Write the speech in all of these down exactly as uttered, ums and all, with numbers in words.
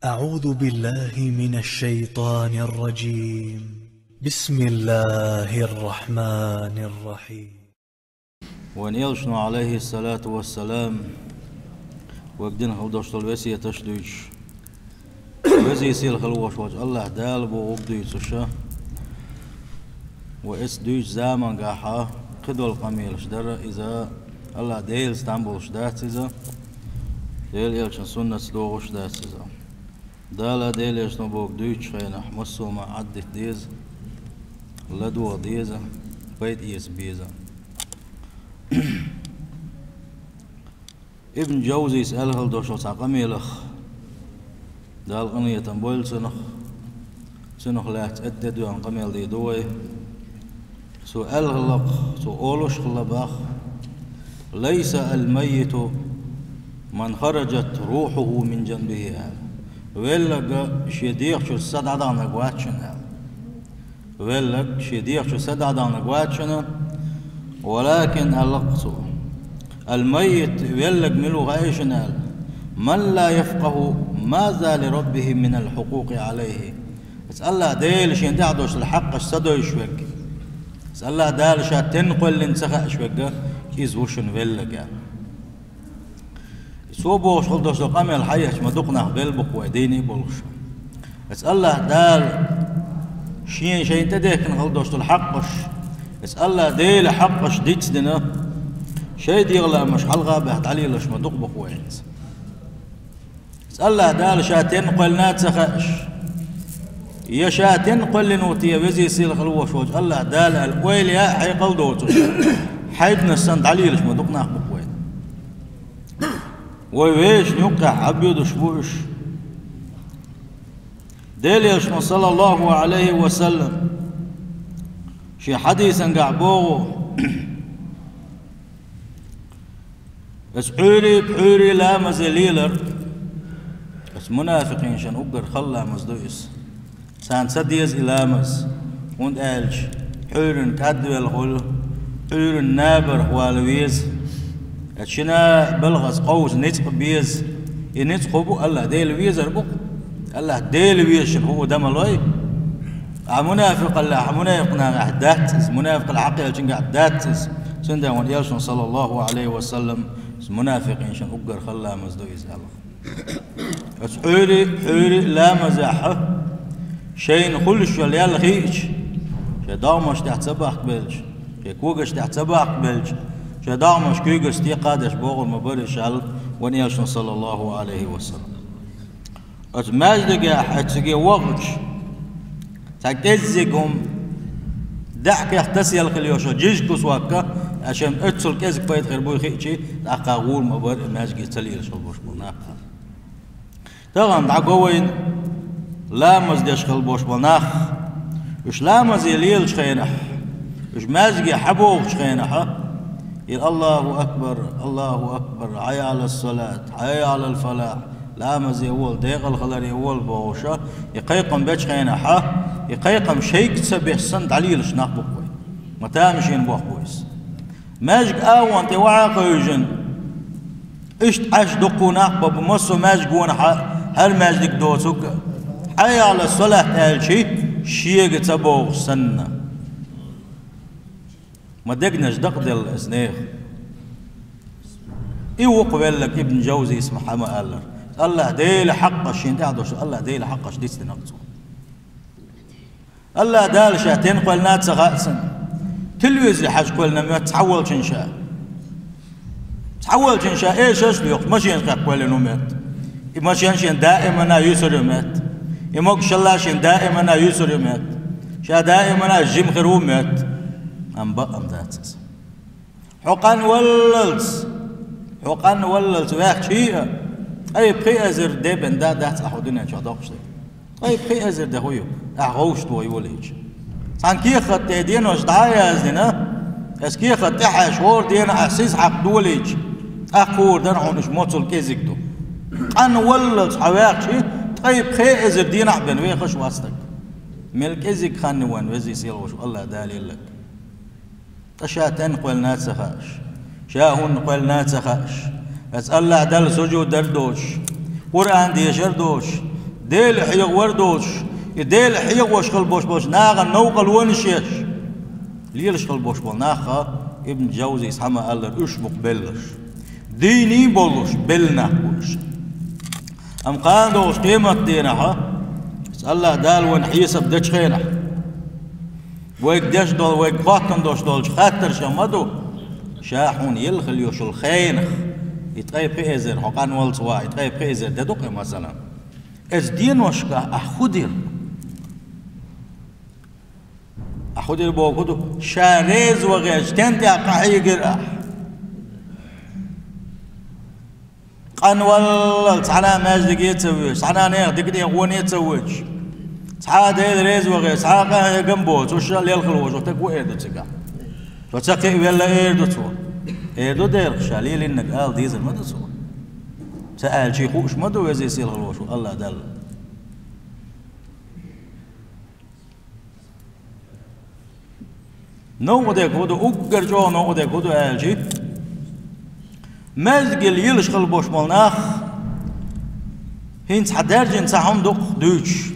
أعوذ بالله من الشيطان الرجيم. بسم الله الرحمن الرحيم. Вайн элчано, Ӏалайхи ссалату вассалам, вайга дина хила долуш долу весеташ дуьйцуш, Веза-Сийлахь хила волуш волчу АллахӀ Дала бохург дуьйцуш, ва эцу дуьйцу замангахь кхидолу къамелаш дара иза, АллахӀ Делаца там болуш дац иза, Делан элчан суннатца догӀуш дац иза. Дала Делан элчано бохург дуьйцучу хенахь, массо а ма Ӏаддита деза, ладогӀа деза, пайда эца беза. Ибн Джаузис аьлла хила долуш цхьа къамелах, Дала къинхетам бойла цунах, цунах лаьцна тӀедоьгӀна къамел дийр ду вай. Цо аьлла хилла-кх, цо олуш хилла боху: «Лайса ал-маййиту ман хараджат рухьуху мин джанбихи», – аьлла. Велларг шен дегӀ чуьра са дӀадаханарг вац шуна аьлла. Велларг шен дегӀ чуьра са дӀадаханарг вац шуна, валакин, аьлла-кх цо, ал-маййит, велларг мила ву хаьий шуна аьлла, ман ла яфкъаху маза ли раббихи минал хьукъукъи Ӏалайхи. Иза АллахӀ Дела шена тӀехь долуш долу хьакъаш ца дойзуш верг. Иза АллахӀ Дала ша тенна кхоьллина ца хаьаш верг, иза ву шуна велларг аьлла. Цо бохуш хила долуш долу къамел хьаэцча, ма дукха нах белла бу-кх вай, дийна а болуш. Иза АллахӀ Дала шена шайна тӀедехкина хила долуш долу хьакъаш, иза АллахӀ Делан хьакъаш дицдина, шайн дегӀаламаш хьалха а баьхна дӀалелаш ма дукха бу-кх вай иза. Иза АллахӀ Дала ша тенна кхоьллина а ца хаьаш, я ша тенна кхоьллина ву те Веза-Сийлахь хила волуш волчу АллахӀ Дала аьлла ойла яа а хьекъал доцуш, хьайбанаш санна дӀалелаш ма дукха нах бу-кх вай. Вай вешан юккъехь Ӏаббоьдуш бу уьш. Делан элчано, саллаллаху Ӏалайхи ва саллам, шен хьадисангахь боху: «Аса Ӏуьйрий, пхьуьйрий ламазе лелар, аса мунафикъийн шен уггар хала ламаз ду иза. Царна ца деза и ламаз, хӀунда аьлча пхьуьйранна кӀадвелла хуьлу, пхьуьйранна набарх вала веза. Аса шина балхаза къовса ницкъ беза. И ницкъ хӀун бу? АллахӀ Дела везар бу-кх. АллахӀ Дела везачун хӀун дан ма лой. Ахьа мунафикъаллехь, мунафикъ нахехь дац иза, мунафикъалла хьакхаьллачуьнгахь дац иза». Цундела вайн элчано, саллаллаху Ӏалайхи ва саллам, иза мунафикъийн шен уггар хала ламаз ду иза аьлла. Аса Ӏуьйрий, пхьуьйрий ламазехь шайна хуьлуш йолу ял хиъча, шайн догӀмаш тӀехь ца бахка белча, шайн когаш тӀехь ца бахка белча, шайн догӀмаш куьйгаш тӀекхадеш богӀур ма бара иза аьлла вайн элчано, саллаллаху Ӏалайхи ва саллам. Аса маьждигехь, аса циге вахча, цхьа кӀеззиг хӀума даьӀахкех тасаелла хила йолуш йолу жижиг кусок, аса шен оццул кӀезиг пайда хир буй хиъча, тӀаккха гӀур ма бара и маьждиге ца лелаш хила болуш болу нах. Тахана дӀаго вайна ламаз деш хила болуш болу нах. Уьш ламазе лелачу хенахь, уьш маьждиге хьабогӀучу хенахь, и «Аллаху акбар, Аллаху акбар, хьайя Ӏалас-салат, хьайя Ӏалал-фалахь», ламазе вола, декъал хиларе вола бохуша, и кхайкхам бечу хенахь, и кхайкхам шайга ца беш санна дӀалелаш нах бу-кх вай. Ма тамашийна бохку иза. Маьждиг агӀон тӀе вахьа а хевшина, иштта Ӏаш дуккха нах бан бу массо а маьждигонахь, хӀара маьждиг доцург а, «Хьайя Ӏалас-салат» аьлча, шега ца богӀуш санна. Ма дегнаш дакъаделла иза нехан. И ву-кх велларг, Ибн Джаузис ма хьа ма-аллара. АллахӀ Делан хьакъаш шена тӀехь долуш, АллахӀ Делан хьакъаш дицдина-кх цо. АллахӀ Дала ша тен кхоьллина а ца хаьа цунна. Телевизоре хьажа кхоьллина моьтту цхьаволчун ша. Цхьаволчун ша эшарш а лоькхуш, машенаш кхаьчна кхоьллина ву моьтту. И машен шен даимана юьсур ю моьтту. И могушалла шен даимана юьсур ю моьтту. Ша даимана жима хир ву моьтту. Амма бакъ-м дац иза. Хьо къанваллалц, хьо къанваллалц ваьхча а, ткъе пхи эзар де бен да дац ахьа хӀу дуьнен чохь доккхуш дерг. Ткъе пхи эзар де хӀу ю, ахьа гӀовшто йолийча. Цхьана кехат тӀе денош дӀа а яздина, аса кехат тӀехьаьжча хӀора дена ахьа сиз хьакха долийча, тӀаккха хуур дара хьуна уьш моцул кӀезиг ду. Къанваллалц хьо ваьхча, ткъе пхи эзар дийнахь бен вехаш вац стаг. Мел кӀезиг хан ю вайн везий сийлахь волуш АллахӀ Дала елларг. Ткъа ша тен кхоьллина а ца хаьаш, ша хӀунда кхоьллина а ца хаьаш, аса АллахӀ Далла сужуд дар доцуш, Къуръан дешар доцуш, Дела хьехавар доцуш, и Дела хьехош хила болуш болчу нахана новкъарлонаш еш, лелаш хила болуш болу нах, Ибн Джавзийс хьама аллара, уьш бу-кх белларш. Дийна болуш белла нах бу уьш. Амма кхана догӀуш къематдийнахь, Аллаха Дала вайна хьесап дечу хенахь, вайга деш долу, вайга хоттун долуш долчу хаттаршах ма ду: ша хьуна елла хила йолуш йолу хенах, и ткъе пхи эзар, хьо къанвалц ван, и ткъе пхи эзар де ду-кх, масалан. Эцу деношкахь ахь хӀун дира? Ахь хӀун дира боху ду? Ша реза ван гӀерташ, стен тӀехь къахьийгира ахь? Къанваллал цхьана а маьждиге а ца воьдуш, цхьана а нехан дикане гӀоне а ца воьдуш, цхьа а Дела реза ван гӀерташ, цхьа а къахьегам боцуш, уьш а лелхалош ву стаг, хӀун эр ду цигахь? Со ца кхиавелла эр ду цо. Эр ду дера, ша лелийнарг ала дезар ма ду цо. Ца аьлча хууш ма ду Веза-Сийлахь волуш волу Аллаха Далла. Новкъа дерг хӀун ду, уггар чӀогӀа новкъа дерг хӀун ду аьлча, маьждиге лелаш хила болуш болу нах, хӀинца хьан даьржина цхьа хӀума ду-кх дуьйцуш.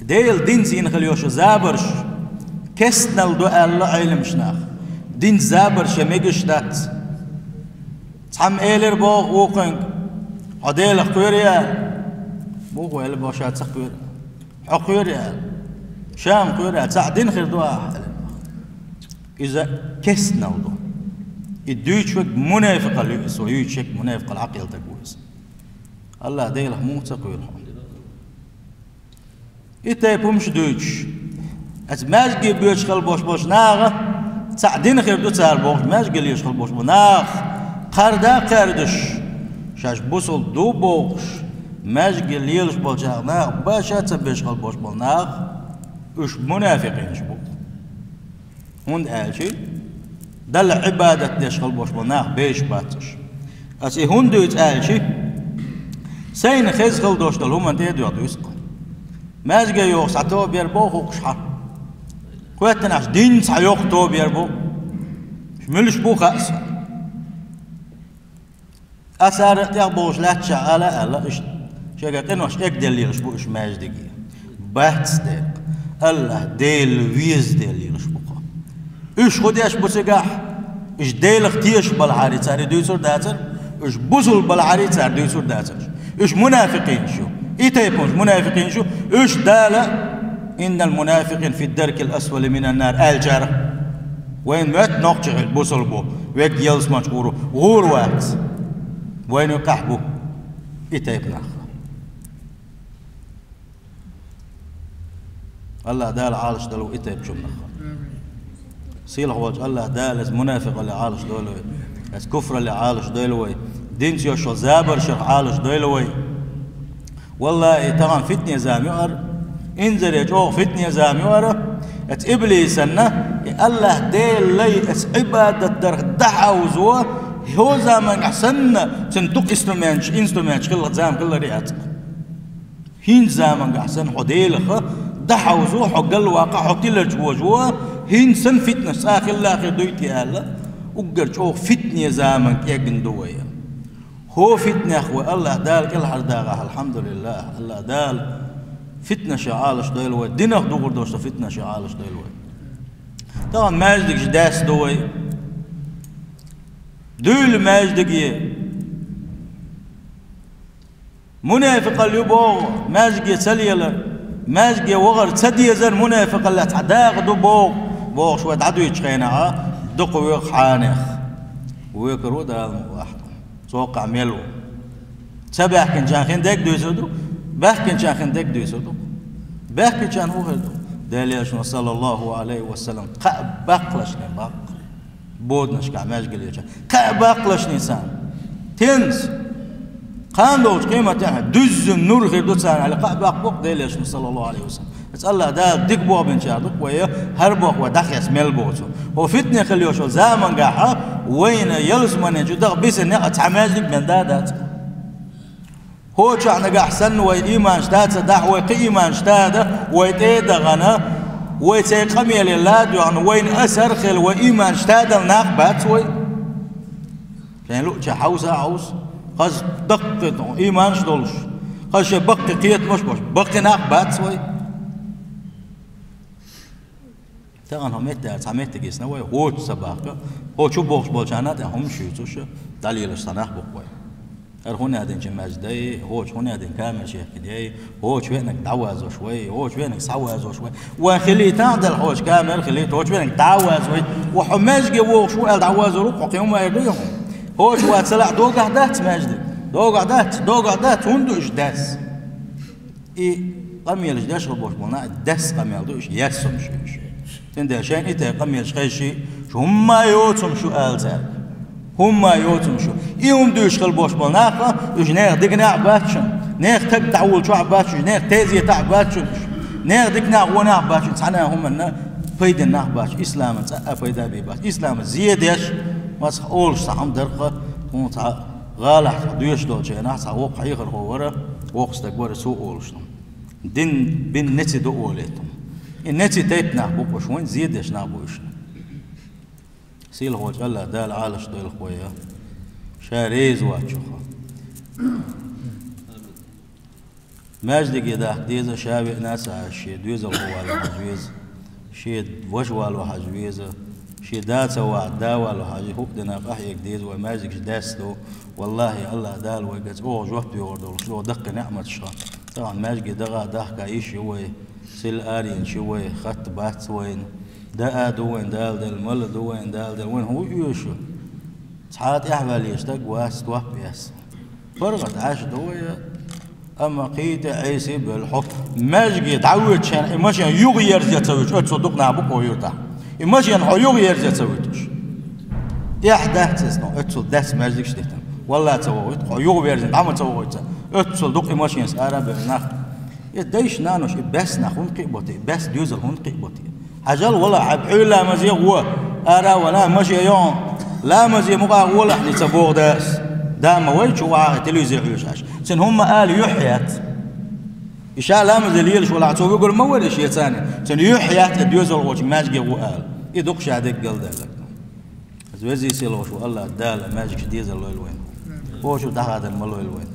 Делан динца йина хила йолуш йолу забарш кестнал ду аьлла Ӏеламаш наха. Динца забарш я мегаш дац. Цхьамма элира боху вукхуьнга: «Хьо Делах кхоьрий?» Муха аьлла боху ша ца кхоьру? «Хьо кхоьрий?» аьлла. «Ша-м кхоьру», аьлла. «Цхьаъ дина хир ду ахь?» аьлла. Иза кестнал ду. И дуьйцуш верг мунафикъал ю иза, со юьйцуш верг мунафикъал хьакъ йолу стаг ву иза. Аллаха Делах муха ца кхоьру хьо? И тайпа хӀумаш дуьйцуш, аса маьждиге боьдуш хила болуш болчу наха цхьаъ дина хир ду цара бохуш, маьждиге лелаш хила болуш болу нах, кхарда а кхаьрдаш, шаьш бусалба ду бохуш, маьждиге лелаш болчу наха баша а ца беш хила болуш болу нах, уьш мунафикъинаш бу. ХӀунда аьлча Далла Ӏибадат деш хила болуш болу нах беш бац уьш. Аса и хӀунда дуьйцу аьлча, сайна хеза хила долуш долу хӀуманна тӀе а доьгӀна дуьйцу-кх. Маьждиге йогӀу схьа тоба яр боху хӀокхуш хьан? Кхеттанаш динца схьа йоккха тоба яр бу. Муьлш бу хаьа со. Аса ара тӀехбовлуш лаьтташехь ала а аьлла, иштта шайга къинош эгделлелаш бу уьш маьждиге. Бац дерг, Аллаха Дела веза деллелаш бу-кх. Уьш хӀун деш бу цигахь? Уьш Делах тешаш балахьара цара и дуьйцур дацара, уьш бусалба балахьара цара дуьйцур дацара. Уьш мунафикъинаш ю. И тайпа хӀумаш мунафикъинаш ю. Уьш Дала: «Иннал мунафикъина фид даркил асфали минан нар», аьллачара. Вайн моьтту нохчий хилла бусалба бу, верг ялсаманчу гӀур ву, гӀур вац. Вайна юкъахь бу и тайпа нах. Аллаха Дала Ӏалашдойла вай и тайпачу нах. Сийлахь волчу Аллаха Дала аса мунафикъалле Ӏалашдойла вай, аса куфралле Ӏалашдойла вай, динца йолуш йолу забаршах Ӏалашдойла вай. Валлахи, тахана фитне зама ю хӀара, инзаре чӀогӀа фитне зама ю хӀара, аса иблисанна и Аллаха Делан лай аса Ӏибадат дарх дӀахьовзо, хӀо заманахь санна, цуьнан дукха инструменташ, инструменташ хилла зама хиларе яц. ХӀинца заманахь санна хьо Делах дӀахьовзо, хьо галваккха, хьо тиларчу вожо, хӀинца санна фитнаш цкъа хилла хир дуй те аьлла, уггар чӀогӀа фитне зама кегна ду вай. ХӀо фитнех вай Аллаха Дала кӀелхьардахь, алхьамдулиллахӀ, Аллаха Дала фитнашах Ӏалашдойла вай, динах духур долуш фитнашах Ӏалашдойла вай. Тахана маьждигаш даьсса ду вай. Дуьйла маьждиге. Мунафикъалла ю боху, маьждиге ца лелар, маьждиге вахар ца дезар мунафикъаллах цхьа дакъа ду боху, бохуш вай дӀадуьйцучу хенахь, дукха воьху хьанех. Векаро Дала ма вахьа. Цо кхаъ мел ву. Ца баьхкинчарна хин дерг дуьйцур ду, баьхкинчарна хин дерг дуьйцур ду. Баьхкинчарна хӀун хир ду? Делан Элчано, саллаллаху алейхи ва саллам, кхаъ баккхалаш баккха. Боданашкахь маьждиге лелачарна кхаъ баккхалаш царна. Тенца? Кхана долчу къематехь дуьззина нур хир ду царна аьлла, кхаъ баккха боху Делан Элчано, саллаллаху алейхи ва саллам. Иза Аллаха Дала дика бохбинчарна ду-кх вай, хӀара боху вай дӀахеца мел боцу. ХӀо фитне хила йолуш йолу заманахь вайна ялсаманин чу даха бисина некъа цхьа маьждиг бен да а дац. ХӀокху чохь нагахь санна вай ийманаш дац а дахь, вай кхин ийманаш дада, вай тӀе а дахана, вай церан къамеле ладоьгӀна, вайна асар а хилла, вай ийманаш дадала нах бац вай. Шайн луъучохь хьовса а хьовса, хаза даккхий тӀе ийманаш долуш, Аша баккхи кхетамаш бош, баккхи нах бац вай. Тахан хӀама меттара цхьа меттиг йисна вай, хӀоцу ца бахка, хӀо чу бохуш болчарна тӀе хӀума шуьйцуш, дӀалелаш цхьа нах бу-кх вай. ХӀара хӀун аьдинчу маьждигай, хӀоцу хӀун аьдин камераш яхкиней, хӀоцу веаниг дӀавазош вай, хӀоцу веаниг схьавазош вай. Вайн хилийтахьа дала хӀоцу камера хилийта, хӀоцу веаниг дӀаваза вай. Ва хьо маьждиге вогӀуш ву аьлла дӀавазор ву, хьо кхин хӀума эр ду хьуна? ХӀоцу вац ца лаахь догахь дац маьждиг. Догахь дац, догахь дац, хӀунда ду уьш даьсса? И къамелаш деш хила болуш болу нах, даьсса къамел ду уьш, яьсса хӀумаш ю уьш. Цундела шайна и тайпа къамелаш хезча, шу хӀумма а йоцу хӀумаш ю ала цаьрга. ХӀумма а йоцу хӀумаш ю. И хӀума дуьйцуш хила болуш болу нах, уьш нехан диканехь а бац шуна, нехан таг дӀавуллучохь а бац шуна, нехан тезетахь а бац шуна уьш, нехан диканехь, вонехь а бац шуна, цхьана а хӀуманна пайденна нах бац, исламан цкъа а пайда бен бац. Исламан зе деш, масех олуш цхьа хӀума дара-кх, хӀун цхьа гӀалахь цхьа доьшуш долчу хенахь цхьа воккха хьехархо вара, воккха стаг вара, цо олуш ду. Дин бина неце ду олий тхуна. И неце тайпа нах бу-кх уьш, вайн зе деш нах бу уьш. Сийлахьчу АллахӀ Дала Ӏалаш дойла-кх вай, Ша реза воцчух. Маьждиге дахка деза, ша веана а ца Ӏаш, шен доьзалхо валла хьажа веза, шен ваша валла хьажа веза, шен да ца вахь, да валла хьажа, хӀуъа дина къахьега деза, вай маьждигаш даьсса ду. ВаллахӀи, АллахӀ Дала вайга цӀогӀа жоп доьхур долуш ду, даккхий неӀматаш ду. Тахана маьждиге даха а дахка йиш ю вай, сел аренаш ю вай, хатта бац вайна, даа ду вайна Дала делла, мала ду вайна Дала делла, вайна хӀун оьшу? Цхьа а тӀаьхьаваьлла стаг вац, топ эцна. ПаргӀат Ӏаш ду вай, амма кхин тӀе Ӏеса а бевлла хьо. Маьждиге дӀавоьдучу хенахь и машен юха ерза ца вуьтуш, оццул дукха нах бу-кх хӀокху юьртахь. И машен хьо юха ерза ца вуьтуш. ТӀехь дац иза, но оццул даьсса маьждигаш дитина. ВаллахӀи, ца вохуьйту, хьо юха верзина, дӀа ма ца вохуьйту цо. Оццул дукха и машенаш ара а бевлла нах. И дайша, нануш, и баьсса нах хӀунда кхиабо те, и баьсса доьзал хӀунда кхиабо те? Хьажал, вала, хьан пхьуьйра ламазе а гӀо, ара а вала, машен йогӀу, ламазе мукъагӀа гӀолахь, ница боху дас. Да ма вай чу вахьа телевизор хьоьжуш Ӏаш. Цуьнан хӀумма ала юьхь яц. И ша ламазе лелаш валахь, цо вуьгур ма вара и шен царна. Цуьнан юьхь яц и доьзал гӀочу маьждиге гӀо ала. И дукха ша дегга галдаьлларг. Аса везий, сийлахь ву АллахӀ Дала маьждигаш дезар лойла вайна. Ошу дӀахадар ма лойла вайна.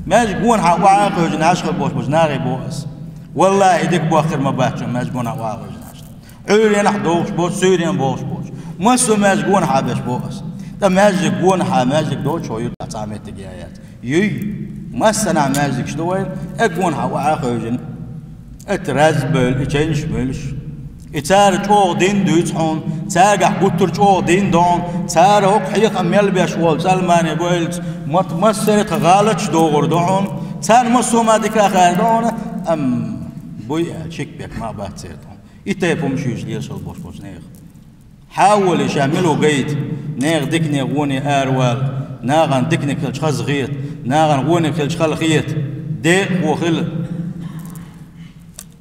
Маьждиг гонахьа охьа а кхевжина Ӏаш хила болуш болчу нахе боху аса. ВаллахӀи, дика бохкар ма бац шуна маьждиг гонахьа охьа а кхевжина Ӏаш. Ӏуьйренахь догӀуш боцу, суьйренахь богӀуш боцу. Массо а маьждиг гонахьа беш боху аса. Ткъа маьждиг гонахьа, маьждиг доцуш хьо юьртахь цхьа а меттиг яц. Юй, массанхьа маьждигаш ду вайн, э, гонахьа охьа а кхевжина. Эта раз бевлла, и ченаш муьлш. И цара чӀогӀа дин дуьйцу хьуна, цаьргахь гуттар а чӀогӀа дин ду хьуна, цара хӀокху хьехам мел беш волу цӀалмане бойла, мат массаре а тхан гӀалаташ догӀур ду хьуна, царна массо а ма дика а хаьар ду хьуна, амма буй аьлла, шик бек ма бац церан тхуна. И тайпа хӀумаш юьйцуш лелаш хила болуш болчу нехан. Хьан а волий ша мила ву гайта, нехан дикане гӀоне аравала, нахана диканиг хилча хаза хета, нахана гӀониг хилча хала хета, декъахо хила.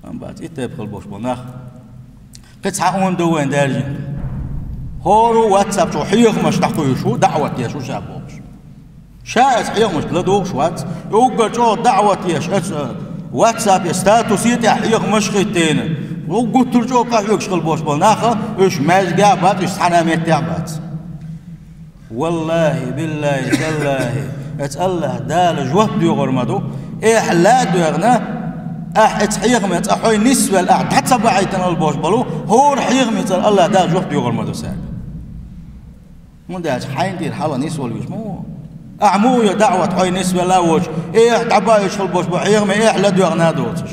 Амма бац, и тайпа хила болуш болу нах. Кхин цхьа хӀума ду вайн даьржина. ХӀора а WhatsApp чу хьехамаш дӀакхуьйсуш ву, даӀват деш ву ша бохуш. Ша аса хьехамашка ладугӀуш вац, и уггар чӀогӀа даӀват еш, аса WhatsApp-е статусе тӀехь хьехамаш а хӀиттийна. Уггар гуттар а чӀогӀа къахьоьгуш хила болуш болу нах, уьш маьждигехь а бац, уьш цхьана а меттехь а бац. ВаллахӀи, биллахӀи, таллахӀи, аса АллахӀ Дала жоп доьхур ма ду, эхь ла а доьгӀна, ахь эца хьехаме цкъа хьой нисвелла, ахь дӀа ца бахьийтина хила болуш болу, хӀора хьехаме цкъа АллахӀ Дала жоп доьхур ма ду цаьрга. ХӀунда аьлча хьайна тӀера хьала нисвала везаш ма ву. Ахьа муха йо даӀват хьой нисвелла а воцуш, эхь дӀабаьллачу хила болуш бу хьехаме, эхь ладоьгӀна а доцуш.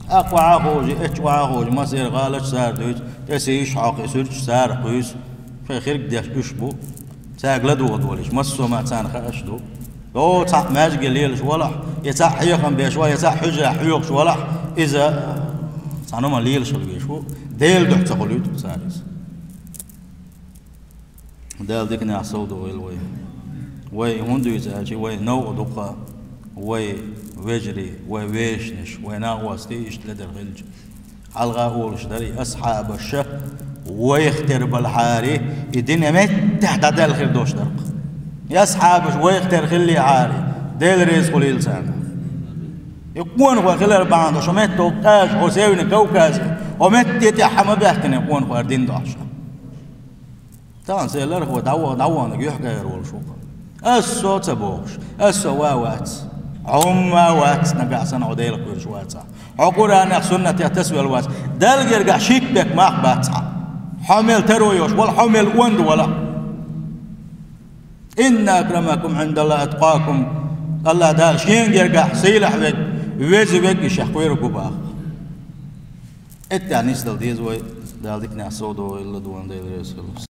Аккха охьа а ховший, эццу охьа а ховший, масера гӀалаташ цара дуьйцу, тӀе сийсаш хьокхий, суьрташ цара кхуьйсу, шайн хирг деш уьш бу. Цаьрга ладугӀа долуш, массо а ма царна хууш ду. О, цхьаъ маьждиге лелаш валахь, я цхьаъ хьехам беш валахь, я цхьаъ хьуьжарехь хьоьхуш валахь, иза цхьана хӀуманна лелаш хила везаш ву, Делан дуьхьа ца хуьлуьйту цара иза. Дала диканехь совдохийла вай. Вай хӀунда дуьйцу аьлча, вай новкъа дукха, вай вежарий, вай вешнаш, вай накъостий иштта ледара хилча. Хьалха а олуш дара, и асхьабаша вайх тера балахьара, и дин меттехь дӀадаьлла хир долуш дара-кх. И асхьабаш вайх тера хиллехьара, Дела реза хуьлийла царна. И къонахой хилар бахьана долуш, хӀокху метто къажа, хӀокху Северный Кавказе, хӀокху метте тӀехь хьан ма баьхкина къонахой дин дохьуш. Тахана сайн лархо дӀаваха, дӀаваханарг юьхькӀайгӀар волуш ву-кх. Ас со ца бохуш, ас со ван вац. Хьо хӀумма а вац, нагахь санна хьо Даьлах кхоьруш вацахь. Хьо Къуръанах, суннатах тасавелла вац. Далла гергахь ширк даккха марха бац хьа. Хьо мел таро йолуш вала, хьо мел онда вала. «Инна акрамакум Ӏиндаллахи аткъакум». АллахӀ Дала шен гергахь сийлахь верг, веза верг и шех кхоьруш ву боху. Эттехь нисдала деза вай, Дала диканехь совдойла, Дала Дела реза хуьлда.